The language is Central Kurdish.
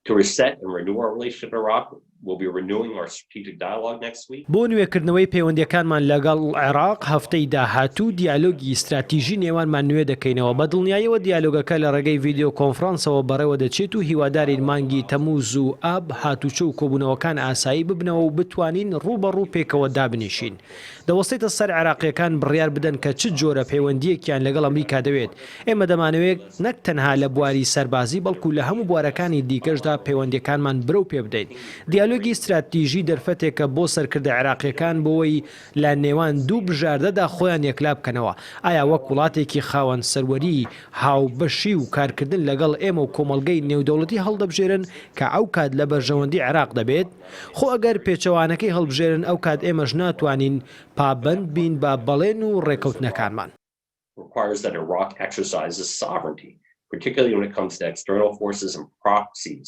To reset and renew our relationship with Iraq, we'll be renewing our strategic dialogue next week. بۆ نوێکردنەوەی پەیوەندییەکانمان لەگەڵ عێراق، هەفتەی داهاتوو دیالۆگی ستراتیژی نێوانمان نوێ دەکەینەوە. بە دڵنیاییەوە دیالۆگەکە لە ڕێگەی ڤیدیۆ کۆنفرانسەوە بەڕێوە دەچێت و هیوادارین مانگی تەمووز و ئاب هاتوچۆ و کۆبوونەوەکان ئاسایی ببنەوە و بتوانین ڕووبەڕوو پێکەوە دابنیشین. دەوەستێتە سەر عێراقییەکان بڕیار بدەن کە چ جۆرە پەیوەندییەکیان لەگەڵ ئەمریکا دەوێت. ئێمە دەمانەوێت نەک تەنها لە بواری سەربازی بەڵکو لە هەموو بوارەکانی دیکەشدا پەیوەندییەکانمان برەو پێبدەین. دیالۆگی ستراتیژی دەرفەتێکە بۆ سەرکردە عێراقییەکان بۆوەی لە نێوان دوو بژاردەدا خۆیان یەکلا بکەنەوە، ئایا وەک وڵاتێکی خاوەن سەروەری هاوبەشی و کارکردن لەگەڵ ئێمە و کۆمەڵگەی نێودەوڵەتی هەڵدەبژێرن کە ئەوکات لە بەرژەوەندی عێراق دەبێت؟ خۆ ئەگەر پێچەوانەکەی هەڵبژێرن ئەوکات ئێمەش ناتوانین پابەند بین بە بەڵێن و ڕێکەوتنەکانمان. requires that Iraq exercises sovereignty, particularly when it comes to external forces and proxies.